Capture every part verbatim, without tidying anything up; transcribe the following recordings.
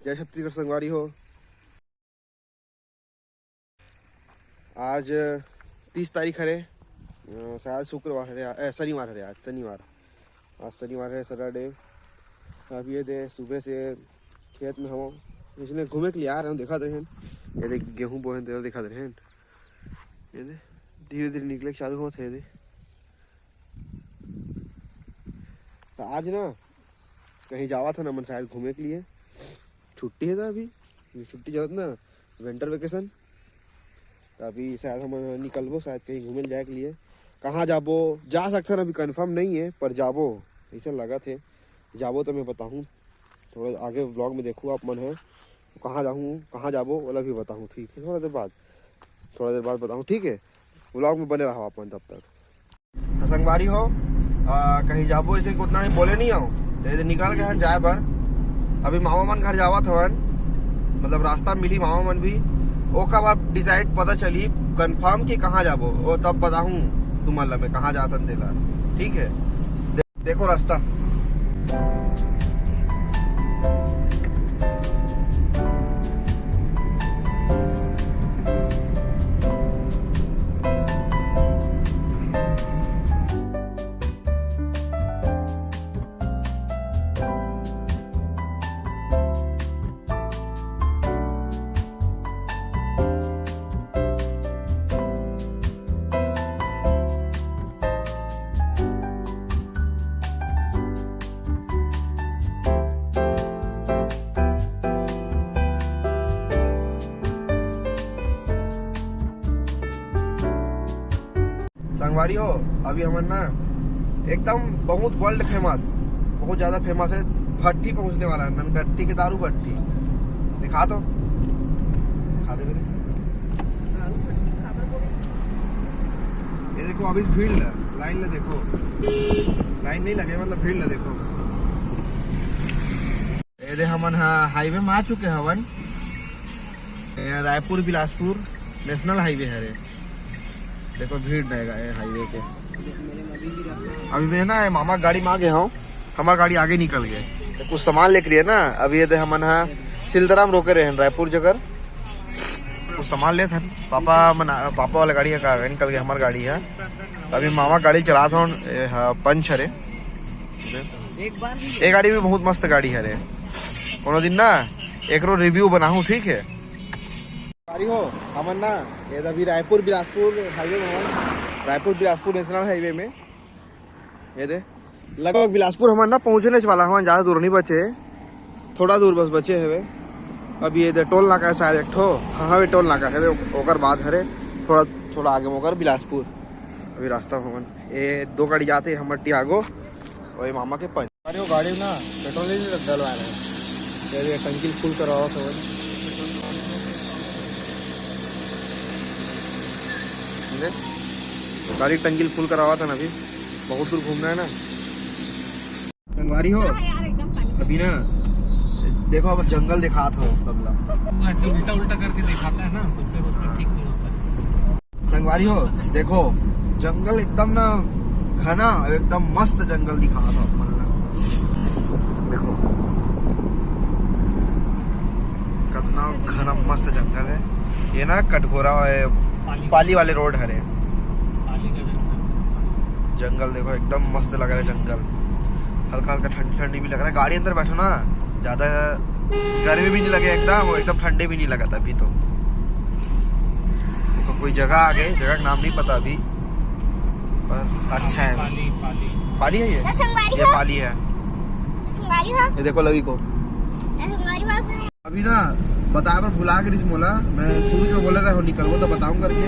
जय छत्तीसगढ़ संगवारी हो। आज तीस तारीख हरे, अ, शायद शुक्रवार हरे, अ, शनिवार हरे, आज शनिवार, आज शनिवार हरे, सैटरडे। अब ये दे सुबह से खेत में हम इसने घूमे के लिए आ रहे हैं, देखत रहेन, ये दे गेहूं बोहे तेला देखत रहेन, ये दे धीरे धीरे निकले के चालू होत हे, ये दे। तो आज ना कहीं जावत हन हमन शायद घूमे के लिए, छुट्टी है था अभी, ये छुट्टी चलत ना, विंटर वेकेशन। तो अभी शायद हम निकलबो शायद कहीं घूमे जाए के लिए। कहाँ जाबो, जा सकथन, अभी कंफर्म नहीं है, पर जाबो, ऐसा लगत है। जाबो तो मैं बताहूँ, थोड़ा आगे व्लॉग में देखू आप मन है, कहाँ जाहूँ, कहाँ जाबो, वाला भी बताहूँ, ठीक है, थोड़ा देर बाद, थोड़ा देर बाद बताहूँ, ठीक है। व्लॉग में बने रहो आप मन तब तक। तो संगवारी हो, आ, कहीं जाबो, इसे उतना नहीं बोले नहीं आओ, तो ये निकल गए हैं जाए बर। अभी मामा मन घर जावत हवन, मतलब रास्ता मिली मामा मन भी, ओकर बाद डिसाइड पता चली कंफर्म कि कहाँ जाबो, वो तब बताहूँ तुमन ला मैं कहाँ जातन तेला, ठीक है। दे-, देखो रास्ता। संगवारी हो, अभी हमन ना एकदम बहुत वर्ल्ड फेमस, बहुत ज्यादा फेमस है, भट्टी पहुंचने वाला है, ननगट्टी के दारू भट्टी। दिखा तो, दिखा दे मेरे। ये देखो, अभी भीड़ ल, लाइन ल देखो, लाइन नहीं लगे, मतलब भीड़ ल देखो। ये दे हमन ह हाईवे में आ चुके हवन। ये रायपुर बिलासपुर नेशनल हाईवे हरे। देखो भीड़ रहेगा ये हाईवे के। अभी मैं ना ये मामा गाड़ी में आ गया हूँ, हमार गाड़ी आगे निकल गए। तो कुछ सामान लेके लिए ना, अभी ये दे हमन ह सिलदरा में रोके रहे हैं रायपुर जगह। कुछ सामान लेत हन, पापा मन, पापा वाला गाड़ी ह का आगे निकल गया, हमार गाड़ी है। अभी मामा गाड़ी चलात हन, ये ह पंच हरे। एक बार भी ये गाड़ी भी बहुत मस्त गाड़ी हरे। कोनो दिन ना एकरो रिव्यू बनाहूँ, ठीक है। गाड़ी हो, हमन ना ये अभी रायपुर बिलासपुर हाईवे में हवन, रायपुर बिलासपुर नेशनल हाईवे में। ये दे लगभग बिलासपुर हमन ना पहुँचने वाला हवन, ज़्यादा दूर नहीं बचे, थोड़ा दूर बस बचे हवे। अब ये दे टोल नाका है शायद एक ठो, हाँ हाँ, ये टोल नाका है, ओकर बाद हरे थोड़ा, थोड़ा आगे में ओकर बिलासपुर। अभी रास्ता में हमन ये दो गाड़ी जाते हैं, हमर टियागो और ये मामा के पंच। अरे वो गाड़ी ना पेट्रोल ही डलवा रहे हैं। ये टंकी फुल करवावत हवन। देख, गाड़ी टंकी फुल करवावत हन अभी, बहुत दूर घूमना है ना। संगवारी हो, अभी ना देखो, अब जंगल दिखात हो सबला। वो ऐसे उल्टा उल्टा करके दिखाता है ना, तो फिर उसमें ठीक नहीं होता है। संगवारी हो, देखो जंगल एकदम ना घना, एकदम मस्त जंगल दिखात हो मन ला। देखो कितना घना मस्त जंगल है। ये ना कटघोरा है, पाली। पाली वाले रोड हरे। पाली का जंगल। जंगल देखो एकदम मस्त लग रहा है जंगल, हल्का हल्का ठंडी ठंडी भी लग रहा है। गाड़ी अंदर बैठो ना, ज्यादा गर्मी भी नहीं लगे, एकदम एकदम ठंडी भी नहीं लगा अभी तो। देखो कोई जगह आ गए, जगह का नाम नहीं पता अभी, पर अच्छा है। पाली, पाली। पाली है ये? तो संगवारी ये हो? पाली है। तो संगवारी हो? ये देखो लवी को। तो संगवारी हो? अभी ना बताए बर भुला गे रिस मोला, मैं शुरू में बोले रहे हो निकलबो तो बताऊं करके।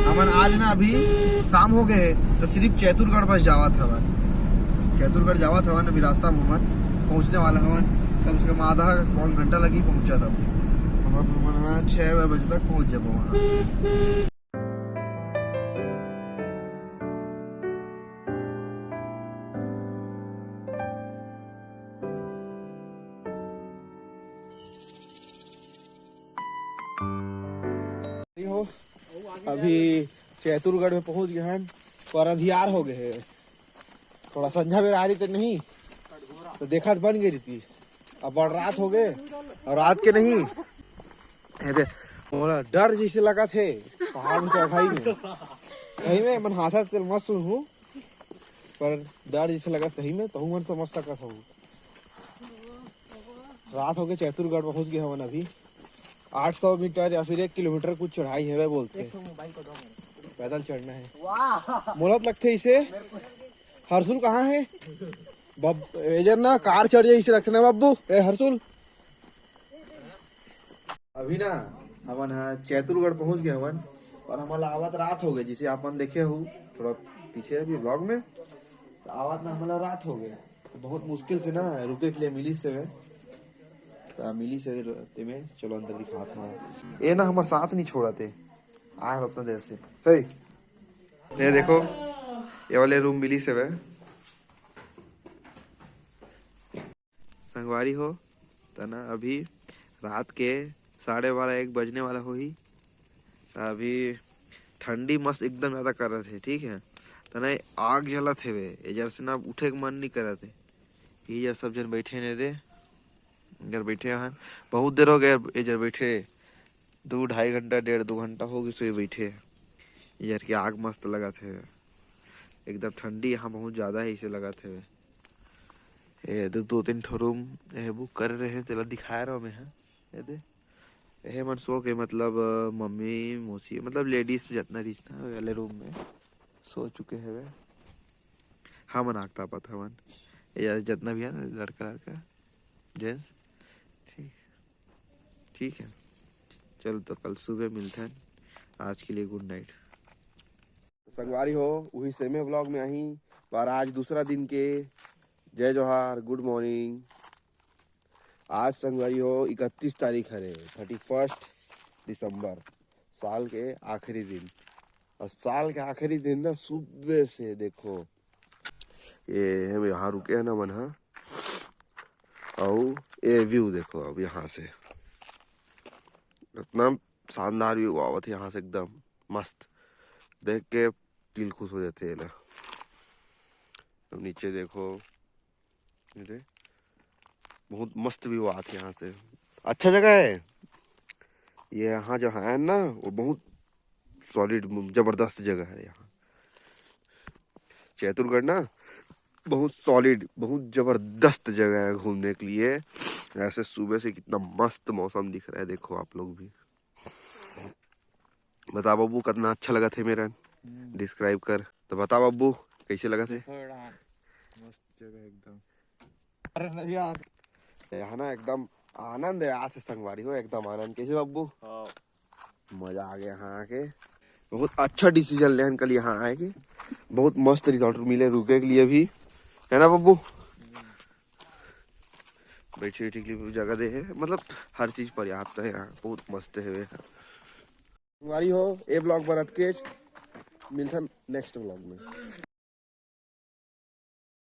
हमन आज ना अभी शाम हो गए तो सिर्फ चैतुरगढ़ बस जावत हवन, चैतुरगढ़ जावत हवन। अभी रास्ता में हमन पहुंचने वाला हवन, कम से कम आधा पौन घंटा लगी पहुंचा तब। हमन हमन छः बजे तक पहुंच जाबो वहाँ। हो, अभी चैतुरगढ़ में पहुंच गए हैं, पर अंधियार हो गए हैं। थोड़ा संझा बेरा आ रही तो नहीं तो देखा तो बन गई रहती। अब बड़ रात हो गए, और रात के नहीं, ये दे, मोला डर जैसे लगा थे पहाड़ में चढ़ाई में। सही में मन हांसत मस्त हूँ, पर डर जैसे लगा सही में, तहु मन समझ सकत हो। रात हो गए, चैतुरगढ़ पहुंच गए हमन अभी। आठ सौ मीटर या फिर एक किलोमीटर कुछ चढ़ाई है बोलते। पैदल चढ़ना है। मोला तो लगथे इसे। हर्षुल कहाँ है? बब-, एजर ना कार चढ़ जाए इसे लगथे ना बब्बू। ए हर्षुल, अभी ना हमन ह चैतुरगढ़ पहुंच गए हमन, पर हमन ला आवत रात हो गए, जिसे आपन देखे हो थोड़ा पीछे अभी ब्लॉग में, तो आवत ना हमन ला रात हो गए। बहुत मुश्किल से ना रुके के लिए मिली से, तो मिली से तेमे चलो अंदर दिखात हूँ। ए ना हमर साथ नहीं छोड़ा थे, आए रहो उतना देर से। हे, ये देखो, ये वाले रूम मिली से। संगवारी हो, तना अभी रात के साढ़े बारह एक बजने वाला होही। अभी ठंडी मस्त एकदम ज्यादा करत हे, ठीक है। तना आग जलत हेवे, एजर से ना उठे के मन नहीं करत हे। ये जर सब जन बैठे ने दे, इधर बैठे हन, बहुत देर हो गए एजर बैठे, दो ढाई घंटा, डेढ़ दो घंटा हो गए सोए बैठे। एजर के आग मस्त लगत हे, एकदम ठंडी यहाँ बहुत ज्यादा है, इसे लगत हे। ए, दो, दो तीन ठो रूम ए बुक करे रहे, तेला दिखाए रहो मैं, हाँ। ये दे, ये मन सो के, मतलब, अ, मम्मी, मौसी, मतलब, लेडीज जितना रहिस ना, वाले रूम में सो चुके हवे। हमन आग तापत हवन। ये जितना भी है ना, लड़का, लड़का, जेंट्स, ठीक, ठीक है। चल, तो कल सुबह मिलते हैं। आज के लिए गुड नाइट। संगवारी हो, उही सेमे ब्लॉग में आही, पर आज दूसरा दिन के जय जोहार, गुड मॉर्निंग। आज संगवारी हो, इकतीस तारीख हरे, थर्टी फर्स्ट दिसंबर, साल के आखिरी दिन। और साल के आखिरी दिन ना, सुबह से देखो, ये हम यहाँ रुके हैं ना मन हा, और ये व्यू देखो अब यहाँ से, इतना शानदार व्यू आवत है यहाँ से, एकदम मस्त, देख के दिल खुश हो जाते हैं ना। अब नीचे देखो, ये दे, बहुत मस्त व्यू आत है यहाँ से, अच्छा जगह है। ये यहाँ जो है ना, वो बहुत सॉलिड, जबरदस्त जगह है यहाँ। चैतुरगढ़ ना बहुत सॉलिड, बहुत जबरदस्त जगह है घूमने के लिए। ऐसे सुबह से कितना मस्त मौसम दिख रहा है, देखो आप लोग भी। बता बब्बू, कितना अच्छा लगा थे मेरा, डिस्क्राइब कर। तो बता बब्बू, कैसे लगा थे? मस्त जगह एकदम। अरे नहीं यार, यहाँ ना एकदम आनंद है आज से संगवारी हो, एकदम आनंद। कैसे बब्बू? हाँ। मजा आ गया यहाँ आके, बहुत अच्छा डिसीजन लेहन कल यहाँ आए के, बहुत मस्त रिजॉर्ट मिले रुके के लिए भी, है ना बब्बू? बैठे बैठे के लिए भी जगह दे है, मतलब हर चीज पर्याप्त है यहाँ, बहुत मस्त है यहाँ। संगवारी हो, ए ब्लॉग बर अतकेच, मिलथन नेक्स्ट ब्लॉग में।